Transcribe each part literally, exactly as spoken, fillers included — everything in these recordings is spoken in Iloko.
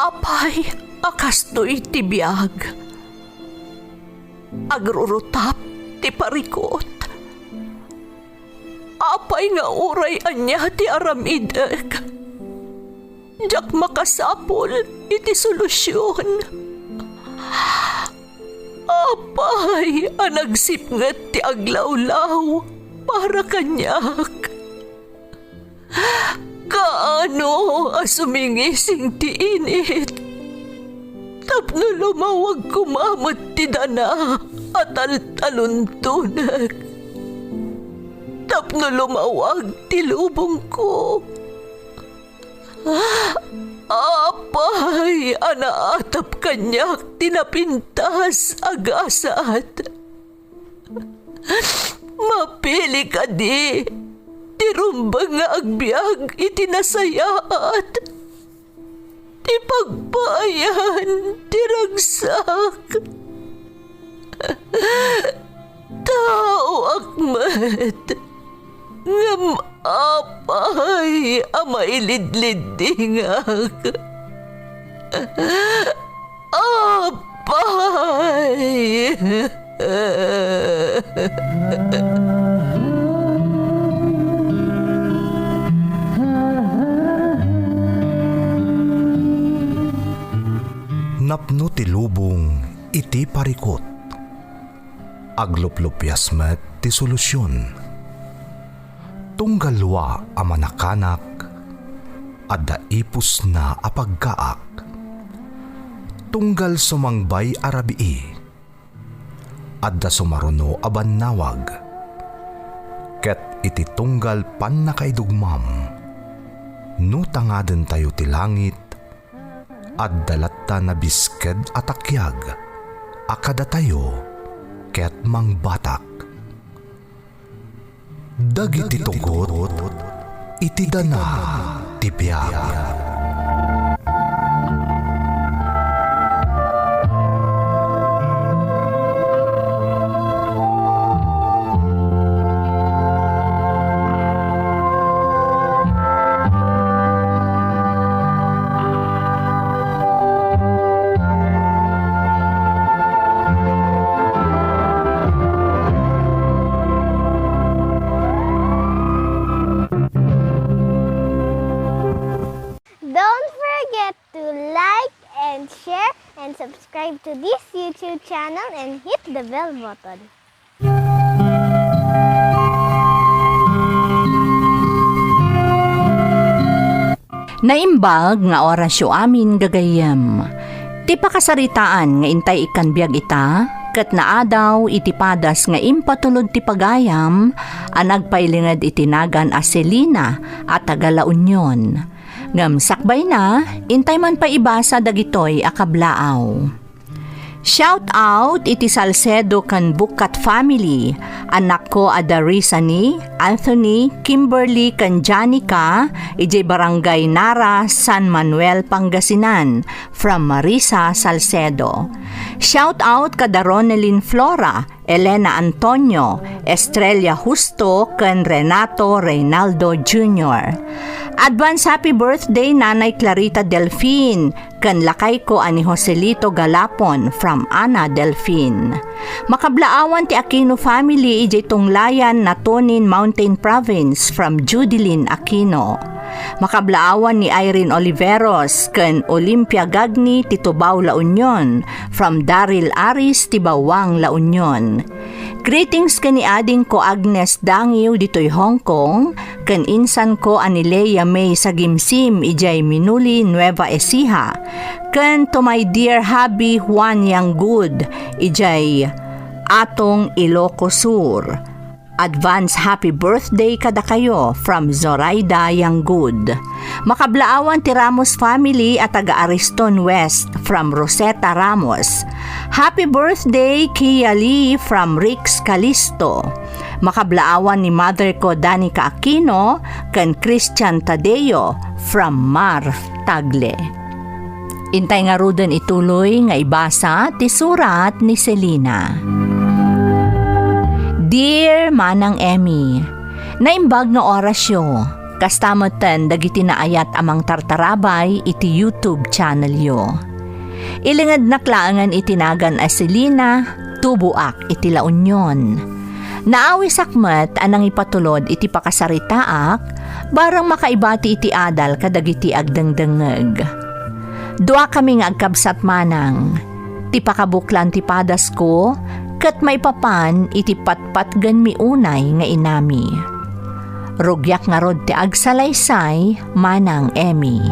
Apay a kastoy ti biag? Agrurutap ti parikut. Apay nga uray ania ti aramidek, diak makasapul iti solusion. Apay a nagsipnget ti aglawlaw para kaniak? Kaano a sumingising ti init tapno lumawag koma met ti dana a taltaluntonek, tapno lumawag ti lubongko? Apay a naatap kaniak ti napintas a gasat? Mapili kadi ti rumbeng nga agbiag iti nasayaat, ti pagpaayan ti ragsak? Taoak met, ngem apay a mailidliddingak? Apay! Napno ti lubong iti parikut. Agluplupias met ti solusion. Tunggal lua a manakanak, adda ipusna a pagkaak. Tunggal sumangbay a rabii, adda sumaruno a bannawag. Ket iti tunggal pannakaidugmam, no tangadentayo ti langit, adda latta nabisked a takiag a kadatayo ket mangbatak. Dagiti tugot iti dana ti biag. Don't forget to like and share and subscribe to this YouTube channel and hit the bell button. Naimbag nga orasyo amin, gagayyem. Ti pakasaritaan nga intay ikkan biag ita, ket naadaw iti padas nga impatulod ti pagayam a nagpailinged iti nagan a Selina a taga La Union. Ngem sakbayna, intay man pay ibasa dagitoy a kablaaw. Shout out iti Salcedo ken Bukat family, anakko a da Risa ni Anthony, Kimberly ken Janica, idiay Barangay Nara, San Manuel, Pangasinan, from Marisa Salcedo. Shout out kada Ronelyn Flora, Elena Antonio, Estrella Justo, ken Renato Reynaldo Junior. Advance happy birthday, Nanay Clarita Delfin, ken lakayko a ni Joselito Galapon from Ana Delfin. Makablaawan ti Aquino family idiay Tunglayan, Natonin, Mountain Province from Judilyn Aquino. Makablaawan ni Irene Oliveros ken Olympia Gagni ti Tubao, La Union, from Daryl Aris ti Bawang, La Union. Greetings ken ni adingko Agnes Dangiw ditoy Hong Kong, ken insanko a ni Lea May Sagimsim idiay Minuli, Nueva Ecija, ken to my dear hubby Juan Yanggood idiay Atong, Ilocos Sur. Advance happy birthday kadakayo from Zoraida Yanggood. Makablaawan ti Ramos family a taga Ariston West from Rosetta Ramos. Happy birthday, Kia Lee from Rix Calisto. Makablaawan ni mother ko, Danica Aquino, ken Christian Tadeo from Mar Tagle. Intay ngaruden ituloy nga ibasa ti surat ni Selina. Dear Manang Emmy, naimbag nga orasyo, Kasta metten dagiti naayat a mangtartarabay iti YouTube channelyo. Ilingednak laengen iti nagan a Selina, tuboak iti La Union. Naawisak met a nangipatulod iti pakasaritaak, barang makaibati iti adal kadagiti agdengdengngeg. Duakami nga agkabsat manang. Ti pakabuklan ti padasko ket maipapan iti patpatgenmi unay nga inami. Rugiak ngarud ti agsalaysay, Manang Emmy.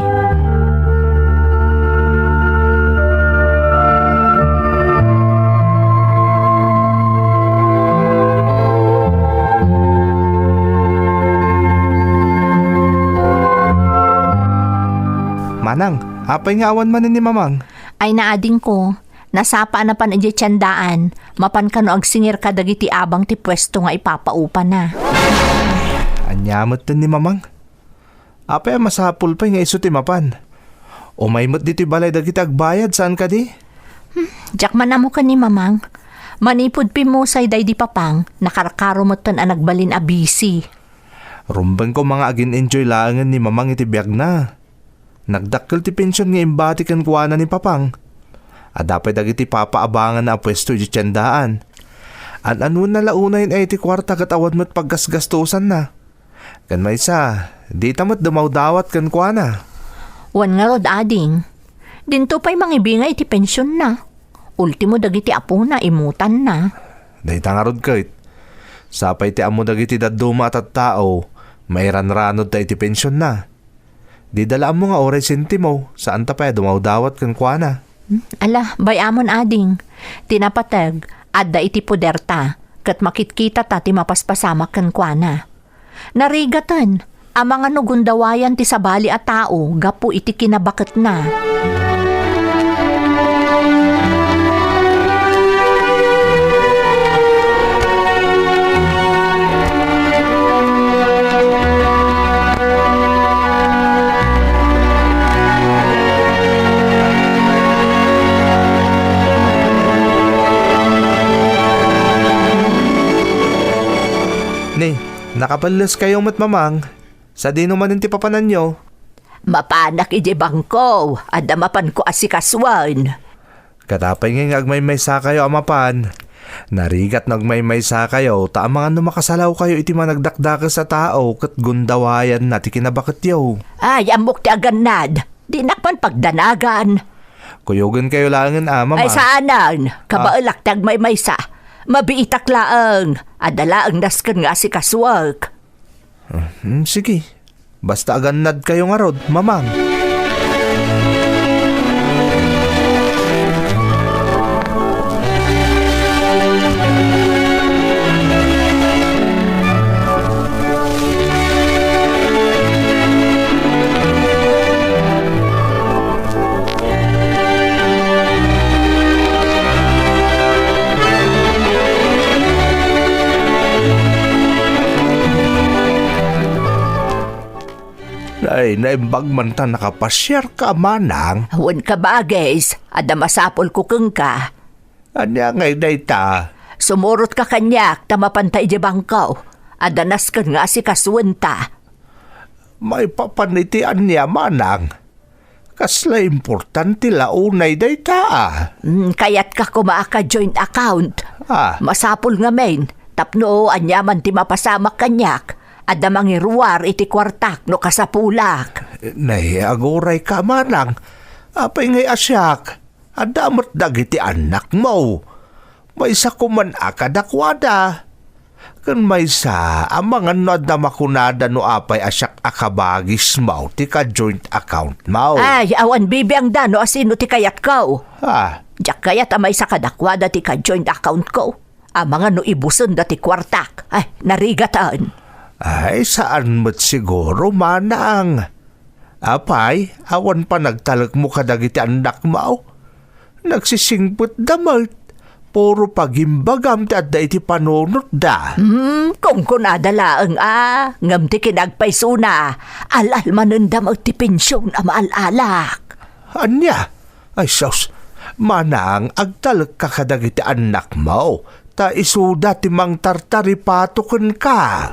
Manang, apay nga awan manen ni Mamang? Ay, naadingko, nasapa a napan idiay tiendaan, mapan kano agsingir kadagiti abang ti puesto nga ipapaupana. Ania metten ni Mamang? Apay a masapul pay nga isu ti mapan? Umay met ditoy balay dagiti agbayad, saan kadi? Hmm, diak man ammo ken ni Mamang. Manipud pimmusay daydi Papang, nakarkaro metten a nagbalin a busy. Rumbeng ko nga agin-enjoy laengen ni Mamang iti biagna. Nagdakkel ti pension nga imbati kenkuana ni Papang. Adda pay dagiti papaabanganna a puesto iti tiendaan. An-anuenna la unayen a iti kuarta ket awan met paggasgastosanna. Ken maysa, dita met dumawdawat kenkuana. Wen ngarud, ading. Dinto pay mangibingay iti pensionna. Ultimo dagiti apona, imutanna. Dayta ngarud ket, sapay ti ammo dagiti dadduma a tattao, mairanranodta iti pensionna. Dida la ammo nga uray sentimo, saanta pay a dumawdawat kenkuana. Hmm, ala, bay-amon, ading. Ti napateg, adda iti poderta, ket makitkitata ti mapaspasamak kenkuana. Narigaten, amangan no gundawayan ti sabali a tao gapu iti kinabaketna. Ni, nakapelleskayo met, Mamang. Sadino manen ti papananyo? Mapanak idiay bangko, adda mapanko asikasuen. Ket apay ngay nga agmaymaysakayo a mapan? Narigat no agmaymaysakayo, ta amangan no makasalawkayo iti managdakdakes a tao ket gundawayanna ti kinabaketyo. Ay, ammok ti agannad. Dinak man pagdanagan. Kuyogenkayo laengen a, Mamang. Ay, saanen. Ah. Kabaelak ti agmaymaysa. Mabiitak laeng. Adda laeng nasken nga asikasuek. Hmm, sige. Basta agannadkayo ngarud, Mamang. Ay, naimbag man ta nakapasiarka, Manang. Wen, kabagis, adda masapulko kenka. Ania ngay dayta? Sumurotka kaniak ta mapanta idiay bangko. Adda nasken nga asikasuenta. Maipapan iti ania, Manang? Kasla importante la unay dayta, a. Mm, kayatka koma a ka-joint account. Ah. Masapul ngamin, tapno aniaman ti mapasamak kaniak, adda mangiruar iti kuartak no kasapulak. Nay, agurayka, Manang. Apay ngay a siak? Adda met dagiti annakmo. Maysa koman a kadakuada. Ken maysa, amangan no adda makunada no apay a siak a kabagismo ti ka-joint accountmo. Ay, awan bibiangda no asino ti kayatko. Ah. Diak kayat a maysa kadakuada ti ka-joint accountko. Amangan no ibusenda ti kuartak. Ay, narigaten. Ay, saan met siguro, Manang. Apay, awan panagtalekmo kadagiti annakmo? Nagsisingpetda met. Puro pagimbagam ti adda iti panunotda. Hmm, kunkunada laeng a, ngem ti kinagpaysona, al-almanenda met ti pension a maal-alak. Ania? Ay sus, Manang, agtalekka kadagiti annakmo, ta isuda ti mangtartaripato kenka.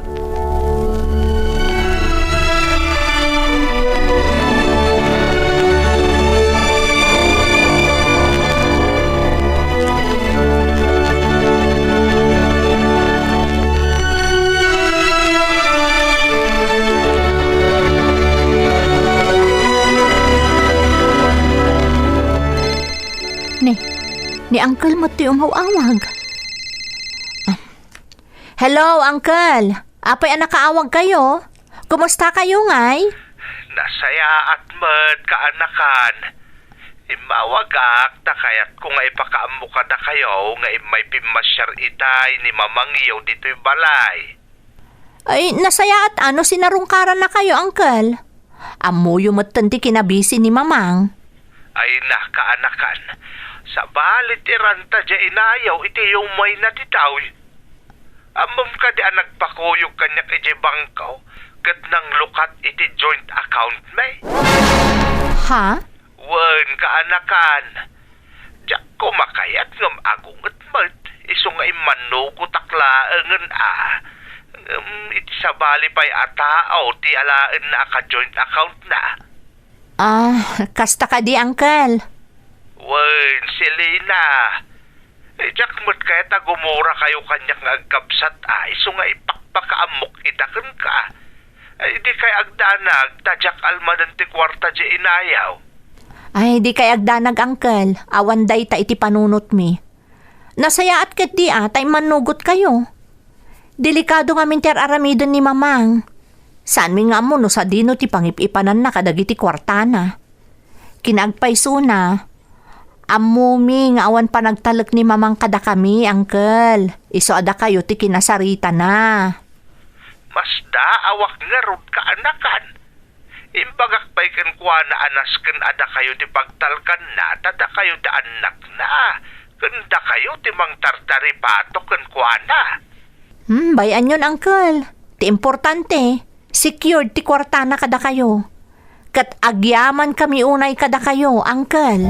Ni Uncle met ti umaw-awag. Ah. Hello, Uncle. Apay a nakaawag kayo? Kumusta kayo, ngay? Nasayaat met, kaanakan. Immawagak ta kayatko nga ipakaammo kadakayo nga immay pimmasiar itay ni mamangyo ditoy balay. Ay, nasayaat a no sinarungkaranna kayo, Uncle. Ammoyo metten ti kinabisi ni Mamang. Ay na, kaanakan. Sabali ti ranta diay inayaw iti yumayna ti tawi. Ammom kadi a nagpakuyog kaniak idiay bangko ket nanglukat iti joint account mi? Ha? Wen, kaanakan. Diak koma kayat ngem agunget met, isu nga immannugotak laengen a. Ngem iti sabali pay a tao ti alaenna a ka-joint account na. Ah, kasta kadi, Uncle? Wen, Selina. Eh, diak met kayat a gumura kayo kaniak nga agkabsat a, isu nga ipakpakaammok ita kenka. Ay, di kay agdanag, ta diak almanen ti kuarta diay inayaw. Ay, di kay agdanag, Uncle. Awan dayta iti panunotmi. Nasayaat ketdi a, ta immannugot kayo. Delikado ngamin ti ar-aramiden ni Mamang. Saanmi nga ammo no sadino ti pangip-ipananna kadagiti kuartana. Kinaagpaysona, ammomi nga awan panagtalek ni Mamang kadakami, Uncle. Isu a dakayo ti kinasaritana. Masdaawak ngarud, kaanakan. Imbagak pay kenkuana a nasken a dakayo ti pagtalkanna, ta dakayo ti annakna, ken dakayo ti mangtartaripato kenkuana. Hmm, bay-anyon, Uncle. Ti importante, secured ti kuartana kadakayo. Ket agyamankami unay kadakayo, Uncle.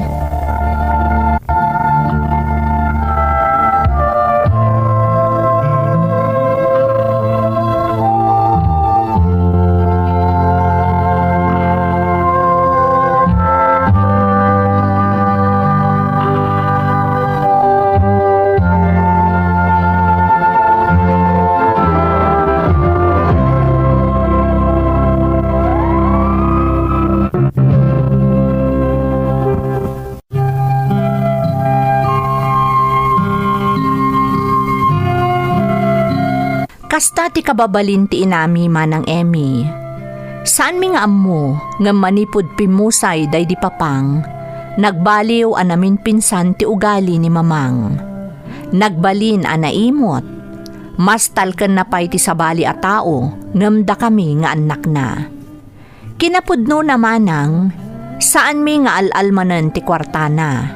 Kasta ti kababalin ti inami, Manang Emmy. Saanmi nga ammo, ngem manipud pimmusay daydi papang, nagbaliw a naminpinsan ti ugali ni Mamang. Nagbalin a naimot. Mas talkenna pay ti sabali a tao, ngem dakami nga annakna. Kinapudnona manang, saanmi nga al-almanen ti kuartana.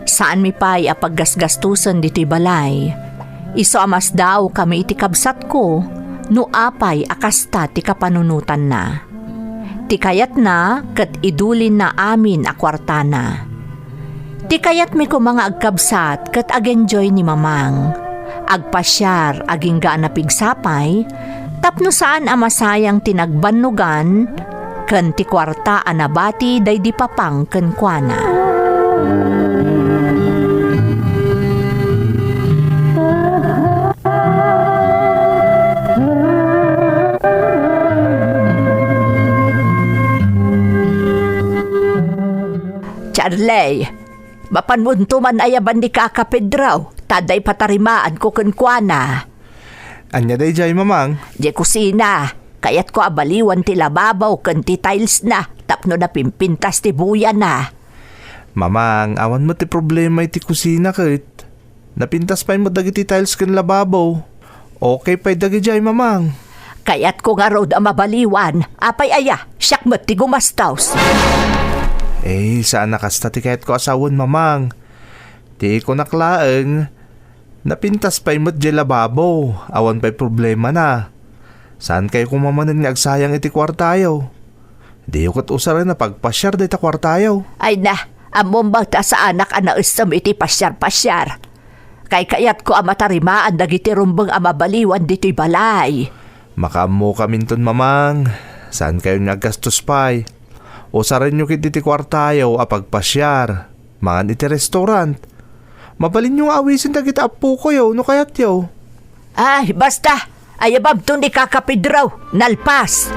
Saanmi pay a paggasgastusen ditoy balay. Isu a masdaawkami iti kabsatko no apay a kasta ti kapanunotanna. Ti kayatna ket idulinna amin a kuartana. Ti kayatmi koma nga agkabsat ket agenjoy ni Mamang. Agpasiar agingga a napigsa pay, tapno saan a masayang ti nagbannogan ken ti kuarta a nabati daydi papang kenkuana. Charley, mapanmonto man ayaban ni Kaka Pedro, ta adda ipatarimaanko kenkuana. Ania daydiay, Mamang? Diay kusina, kayatko a baliwan ti lababo ken ti tiles na tapno napimpintas ti buyana. Mamang, awan met ti problema iti kusina ket napintas pay met dagiti tiles ken lababo. Okay pay dagidiay, Mamang. Kayatko ngarud a mabaliwan. Apay aya, siak met ti gumastos. Eh, saan a kasta ti kayatko a sawen, Mamang. Ti kunak laeng, napintas pay met diay lababo. Awan pay problemana. Saankayo koma manen nga agsayang iti kuartayo. Diyo ket usaren a pagpasiar dayta kuartayo. Ay na, ammom met a saanak a naessem iti pasiar-pasiar. Kaykayatko a matarimaan dagiti rumbeng a mabaliwan ditoy balay. Makaammokaminton, Mamang. Saankayon nga aggastos pay. Usarenyo ketdi ti kuartayo a pagpasiar, mangan iti restaurant. Mabalinyo nga awisen dagiti appokoyo no kayatyo. Ay, basta! Ayabamto ni Kaka Pedro! Nalpas!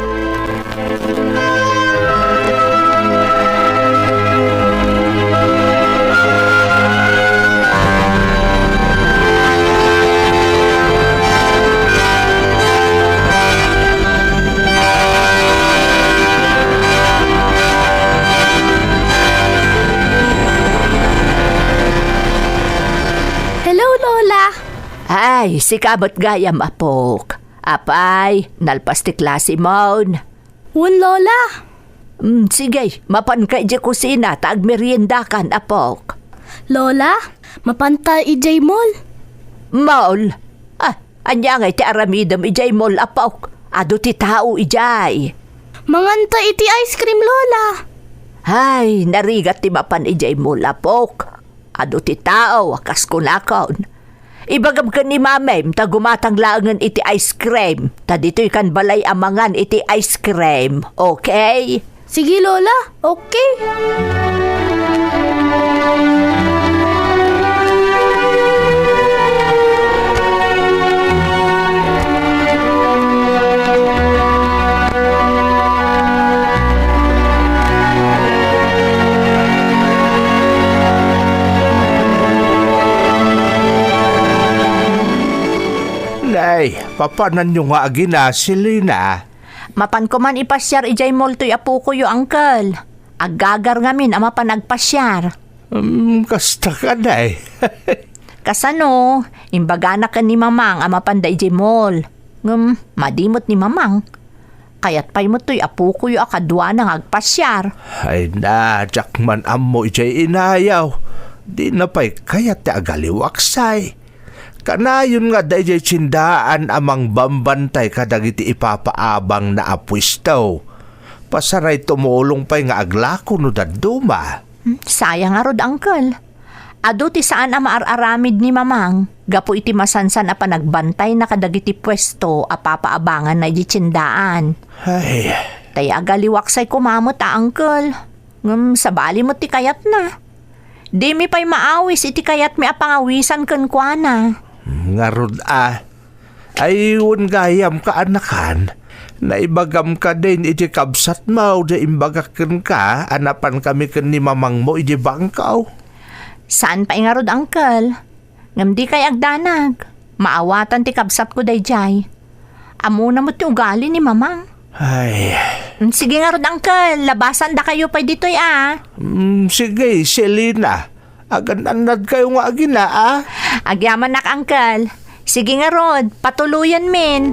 Ay, sika met gayam, apok. Apay, nalpas ti klasemon? Wen, Lola. Mm, sige, mapanka idiay kusina ta agmeriendakan, apok. Lola, mapanta idiay mall. Mall? Ah, ania ngay ti aramidem idiay mall, apok? Adu ti tao idiay. Manganta iti ice cream, Lola. Ay, narigat ti mapan idiay mall, apok. Adu ti tao a kas kunakon. Ibagam ken ni mamem ta gumatang laengen iti ice cream, ta ditoykan balay a mangan iti ice cream, okay? Sige, Lola. Okay. Nay, papananyo nga agina, Selina? Mapanko man ipasiar idiay mall toy apokoyo, Uncle. Aggagar ngamin a mapan agpasiar. Hmm, kasta ka, Nay. Kasano, imbagana ken ni Mamang a mapanda idiay mall. Ngem, madi met ni Mamang. Kayat pay met toy apokoyo a kaduana nga agpasiar. Ay na, diak man ammo idiay inayaw. Dina pay kayat ti agaliwaksay. Kanayon nga adda idiay tiendaan a mangbambantay kadagiti ipapaabangna a puesto. Pasaray tumulong pay nga aglako no dadduma. Hmm, sayang ngarud, Uncle. Adu ti saan a maar-aramid ni Mamang gapu iti masansan a panagbantayna kadagiti puesto a papaabanganna idiay tiendaan. Ay. Tay agaliwaksay koma met a, Uncle. Ngem sabali met ti kayatna. Dimi pay maawis iti kayatmi a pangawisan kenkuana. Ngarud a, ay, wen gayam kaanakan, naibagam kadin iti kabsatmo idi imbagak kenka a napankami ken ni mamangmo idi bangko? Saan pay ngarud, Uncle. Ngem dikay agdanag. Maawatan ti kabsatko daydiay. Ammona met ti ugali ni Mamang. Ay. Mm, sige ngarud, Uncle. Labasandakayo pay ditoy, a. Mm, sige, Selina. Agan-annadkayo nga agina, a. Agyamanak, Uncle. Sige ngarud, patuloyenmin.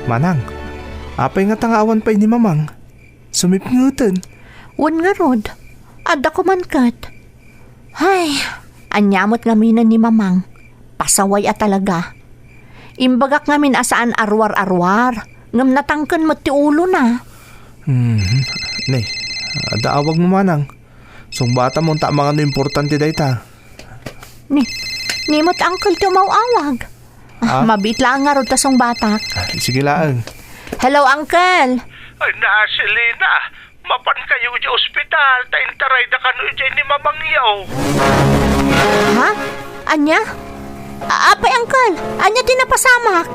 Manang, apay ngata nga awan pay ni Mamang? Sumipngeten. Wen ngarud, adda koma ket. Hay, ania met ngamin ni Mamang? Pasaway a talaga. Imbagak ngamin a saan a ruar-aruar, ngem natangken met ti ulona. Mhm. Ne, adda awagmo, Manang. Sungbatamon ta amangan no importante dayta. Ni, ni met Uncle ti umaw-awag. Ah? Mabiit laeng ngarud ta sungbatak. Ah, sige laeng. Hello, Uncle. Ay, na, Selina. Mapankayo idiay ospital, ta intarayda kano idiay ni mamangyo. Ha? Ania? A-, apay, Uncle? Ania ti napasamak?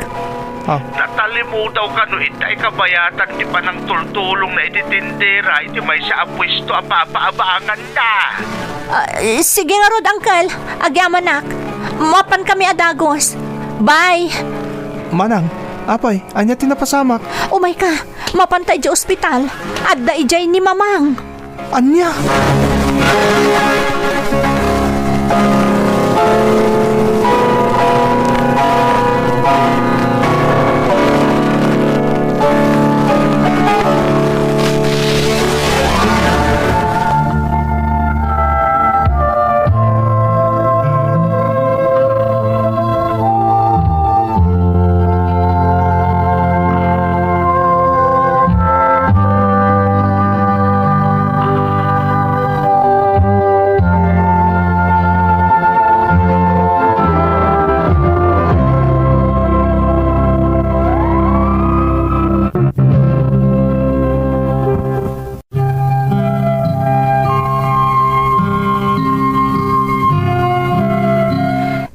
Ah. Natalimudaw kano ita ikabayatan ti panangtultulongna iti tindera iti maysa a puesto a papaabanganna. Ah, eh, sige ngarud, Uncle. Agyamanak. Mapankami a dagus. Bye. Manang, apay, ania ti napasamak? Umayka. Mapanta idiay ospital. Adda idiay ni Mamang. Ania?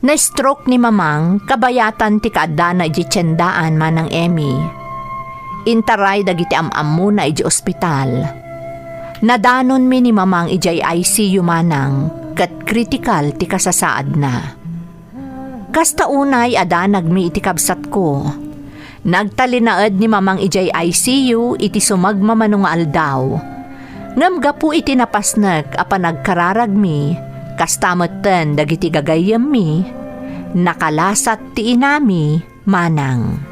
Na-stroke ni Mamang kabayatan ti kaaddana idiay tiendaan, Manang Emmy. Intaray dagiti am-ammona idiay ospital. Nadanonmi ni Mamang idiay I C U, Manang, ket kritikal ti kasasaadna. Kasta unay a danagmi iti kabsatko. Nagtalinaed ni Mamang idiay I C U iti sumagmamano nga aldaw. Ngem gapu iti napasnek a panagkararagmi, kasta metten dagiti gagayyemmi, nakalasat ti inami, Manang.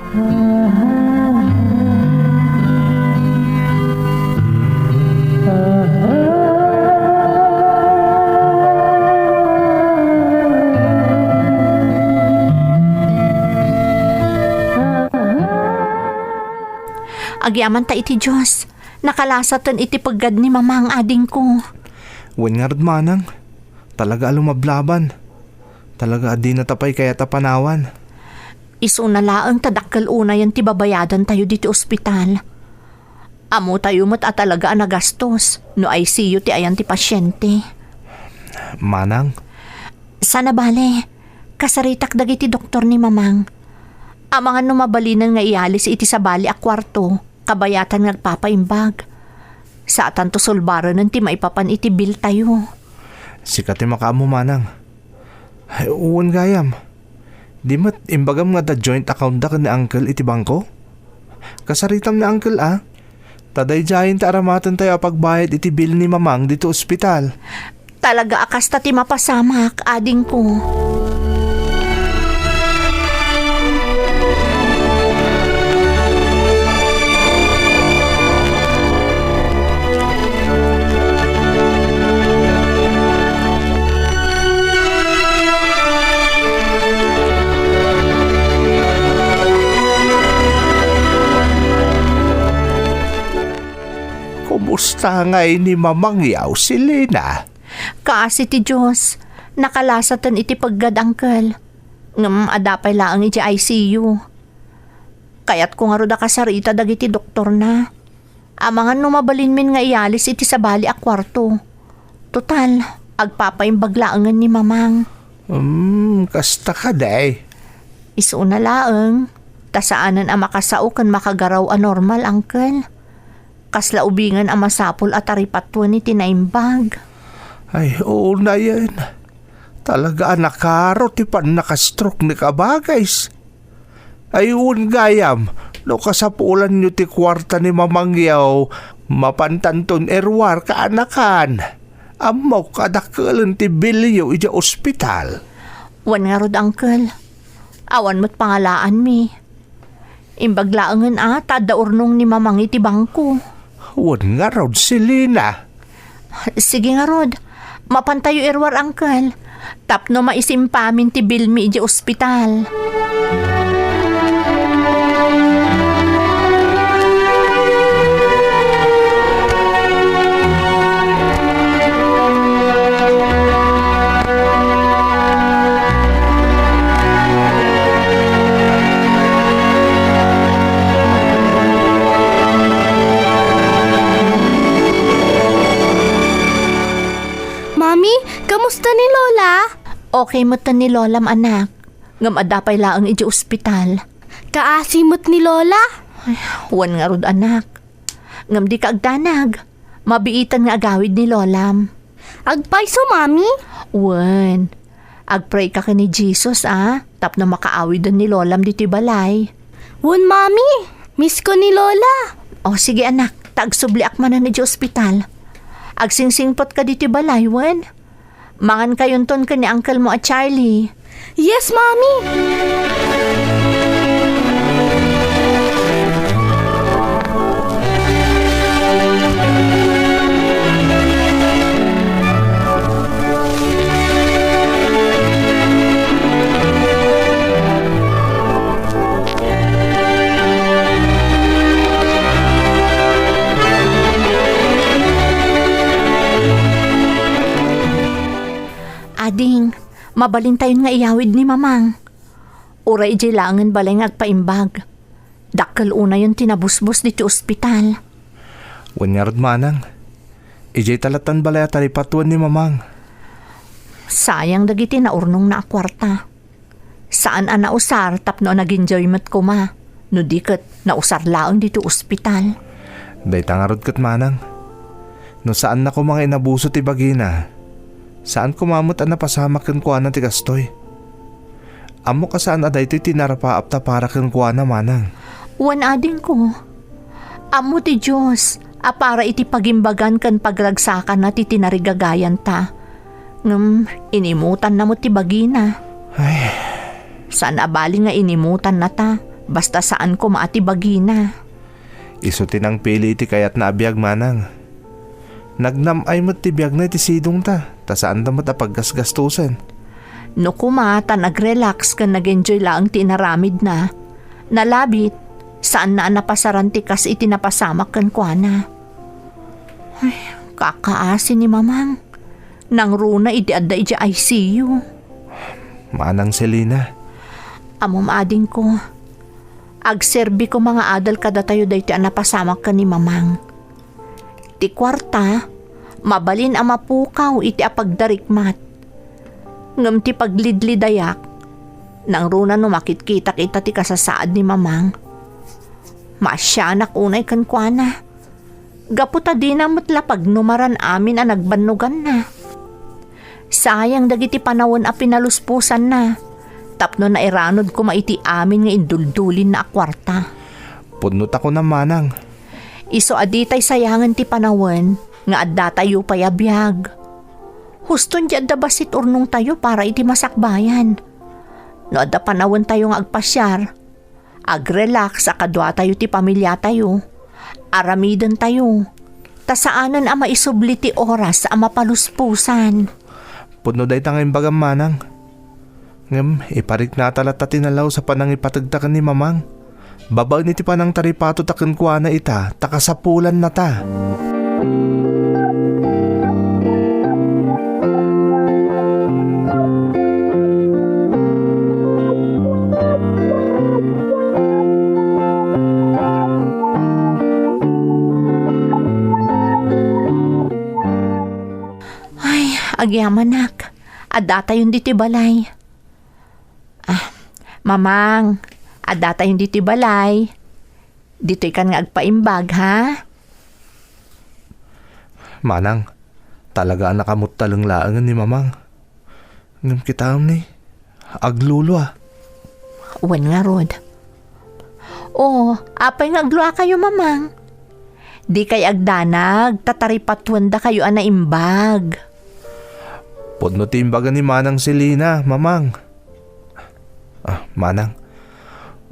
Agyamanta iti Dios, nakalasaten iti peggad ni Mamang, adingko. Wen ngarud, Manang, talaga a lumablaban. Talaga a dinata pay kayat a panawan. Isuna laeng ta dakkel unayen ti babayadantayo diti ospital. Ammotayo met a talaga a nagastos no I C U ti ayan ti pasiente. Manang? Sana bale, kasaritak dagiti doktor ni Mamang. Amangan no mabalinen nga iyalis iti sabali a kuarto, kabayatan nga agpapaimbag. Saatanto sulbarenen ti maipapan iti bill tayo. Sika ti makaammo, Manang. Ay, wen gayam. Di met imbagam nga adda joint account da ken ni Uncle iti bangko? Kasaritam ni Uncle, a? Ta daydiayen ti aramatentayo a pagbayad iti bill ni Mamang dito ospital. Talaga a kasta ti mapasamak, adingko. Kumusta ngay ni Mamang yaw, Selena? Kaasi ti Dios, nakalasaten iti peggad, Uncle. Ngem adda pay laeng iti I C U. Kayatko ngarud a kasarita dagiti doktorna. Amangan no mabalinmin nga iyalis iti sabali a kuarto. Total, agpapaimbag laengen ni Mamang. Hmm, kasta kadi. Isuna laeng, ta saanen a makasao ken makagaraw a normal, Uncle. Kasla ubingen a masapul a taripatuen iti naimbag. Ay, unayen. Talaga a nakaro ti pannakastroke ni Kabagis. Ay, wen gayam, no kasapulanyo ti kuarta ni Mamang yaw, mapantanton iruar kaanakan. Ammok a dakkelen ti billyo idiay ospital. Wen ngarud, Uncle. Awan met pangalaanmi. Imbag laengen a ta adda urnong ni Mamang iti bangko. Wen ngarud, Selena. Sige ngarud, mapantayo iruar, Uncle, tapno maisimpamin ti billmi idiay ospital. Mami, kamusta ni Lola? Okay met ni Lolam, anak. Ngem adda pay laeng idiay ospital. Kaasi met ni Lola? Ay, wen ngarud, anak. Ngem dika agdanag. Mabiitan nga agawid ni Lolam. Agpayso, Mami? Wen. Agpray ka ken ni Jesus, a, tapno makaawiden ni Lolam ditoy balay. Wen, Mami. Miss ko ni Lola. O, sige, anak. Ta agsubliak manen idiay ospital. Agsingsingpet ka ditoy balay, wen? Mangan kayonton ken ni uncle mo a Charlie. Yes, Mommy! Ading, mabalintayon nga iyawid ni Mamang. Uray idiay laengen balay nga agpaimbag. Dakkel unayen ti nabusbos ditoy ospital. Wen ngarud, manang, idiay ta lattan balay a taripatuen ni Mamang. Sayang dagiti naurnongna a kuarta. Saan a nausar tapno nag-enjoy met koma, no di ket nausar laeng ditoy ospital. Dayta ngarud ket, manang, No saanna koma nga inabuso ti bagina, saan koma met a napasamak kenkuana ti kastoy. Ammok a saan a daytoy ti narapaapta para kenkuana, manang. Wen, adingko. Ammo ti Dios a para iti pagimbagan ken pagragsakanna ti tinarigagayanta. Ngem inimutanna met ti bagina. Ay. Saan a bali nga inimutanna ta, basta saan koma a ti bagina. Isu ti nangpili iti kayatna a biag, manang. Nagnam-ay met ti biagna iti sidongta, ta saanda met a paggasgastosen. No koma ta nag-relax ken nag-enjoy laeng ti inaramidna, nalabit, saanna a napasaran ti kas iti napasamak kenkuana. Ay, kakaasi ni Mamang. Nangruna idi adda idiay I C U. Manang Selina. Ammom, adingko, agserbi koma nga adal kadatayo daytoy a napasamak ken ni Mamang. Ti kuarta, mabalin a mapukaw iti apagdarikmat. Ngem ti paglidlidayak, nangruna no makitkitak ita ti kasasaad ni Mamang. Maasianak unay kenkuana. Gapu ta dina met la pagnumaran amin a nagbannoganna. Sayang dagiti panawen a pinalusposanna, tapno nairanod koma iti amin nga induldulinna a kuarta. Pudno ta kunam, manang. Isu a ditay sayangen ti panawen nga addatayo pay a biag. Huston ti adda bassit urnongtayo para iti masakbayan. No adda panawentayo nga agpasiar, agrelax a kaduatayo ti pamiliatayo, aramidentayo, ta saanen a maisubli ti oras a mapalusposan. Pudno dayta nga imbagam, manang. Ngem ipariknata latta ti nalaus a panangipategta ken ni Mamang. Babaen iti panangtaripatota kenkuana ita, ta kasapulannata. Ay, agyamanak. Addatayon ditoy balay. Ah, Mamang, addatayon ditoy balay. Ditoykan nga agpaimbag, ha? Manang, talaga a nakamuttaleng laengen ni Mamang. Ngem kitaem ni, aglulua. Wen ngarud. O, apay nga agluakayo, Mamang? Dikay agdanag, ta taripatuendakayo a naimbag. Pudno ti imbaga ni Manang Selina, Mamang. Ah, Manang,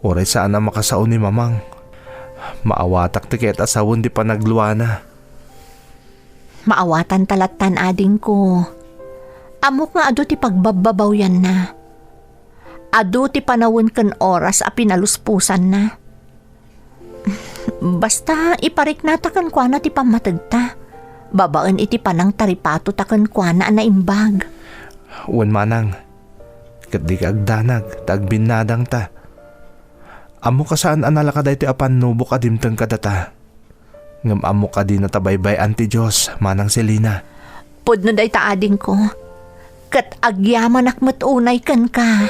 uray saan a makasao ni Mamang, maawatak ti kayat a sawen ti panagluana. Maawatanta lattan, adingko. Ammok nga adu ti pagbabbabawianna. Adu ti panawen ken oras a pinalusposanna. Basta, ipariknata kenkuana ti pammategta, babaen iti panangtaripatota kenkuana a naimbag. Wen, Manang, ket dika agdanag ta agbinnadangta. Ammok a saan a nalaka daytoy a pannubok a dimteng kadata. Ngem ammok a dinata baybay-an ti Dios, Manang Selina. Pudno dayta, adingko, ket agyamanak met unay kenka.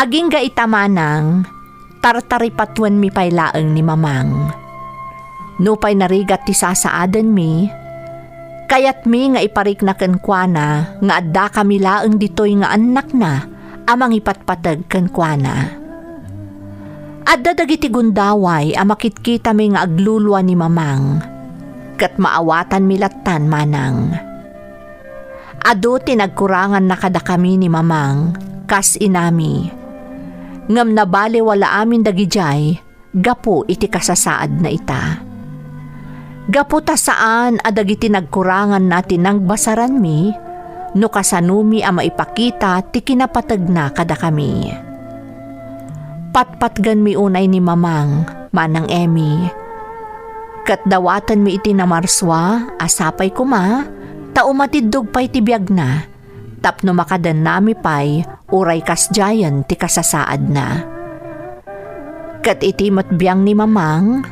Agingga ita, Manang, tartaripatuenmi pay laeng ni Mamang. Nupay narigat ti sasaadenmi, kayatmi nga iparikna kenkuana nga addakami laeng ditoy nga annakna a mangipatpateg kenkuana. Adda dagiti gundaway a makitkitami nga aglulua ni Mamang, ket maawatanmi lattan, Manang. Adu ti nagkuranganna kadakami ni Mamang, kas inami. Ngem nabaliwala amin dagidiay gapu iti kasasaadna ita. Gapu ta saan a dagiti nagkuranganna ti nangbasaranmi, no kasanomi a maipakita ti kinapategna kadakami. Patpatgenmi unay ni Mamang, Manang Emmy. Ket dawatenmi iti namarsua a sapay koma ta umatiddog pay ti biagna tapno makadennami pay uray kasdiayen ti kasasaadna. Ket iti met biang ni Mamang,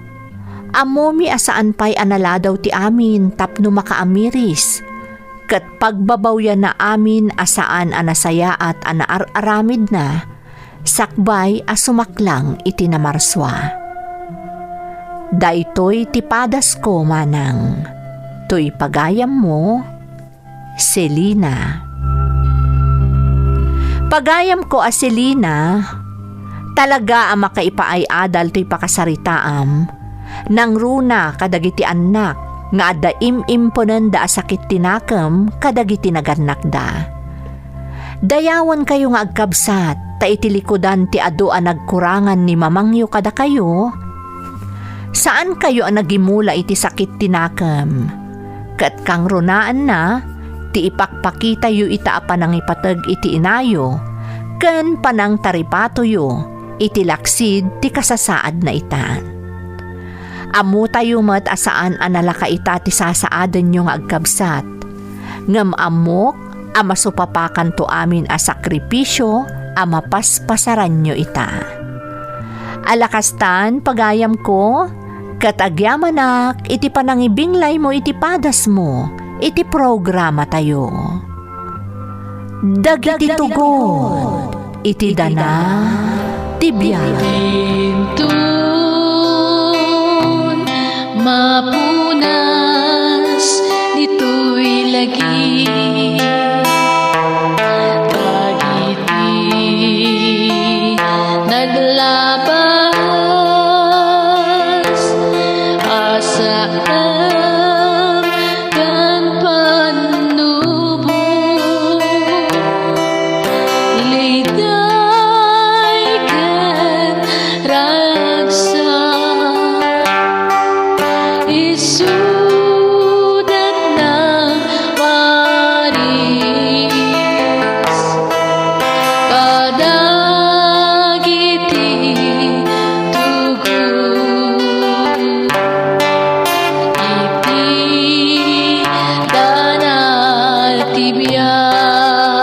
ammomi a saan pay a naladaw ti amin tapno makaamiris, ket pagbabawyana amin a saan a nasayaat a naar-aramidna, sakbay a sumaklang iti namarsua. Daytoy ti padasko, Manang. Toy pagayammo, Selina. Pagayamko a Selina, talaga a makaipaay-adal toy pakasaritaam. Nangruna kadagiti annak nga adda im-imponenda a sakit ti nakem kadagiti nagannakda. Dayawenkayo nga agkabsat, ta iti likudan ti adu a nagkurangan ni mamangyo kadakayo, saankayo a nagimula iti sakit ti nakem. Ket kangrunaanna ti ipakpakitayo ita a panangipateg iti inayo ken panangtaripatoyo iti laksid ti kasasaadna ita. Ammotayo met a saan a nalaka ita ti sasaadenyo nga agkabsat. Ngem ammok a masupapakanto amin a sakripisio a mapaspasaranyo ita. Ala kastan, pagayamko, ket agyamanak iti panangibinglaymo iti padasmo iti programatayo. Dagiti tugot iti dana ti biag.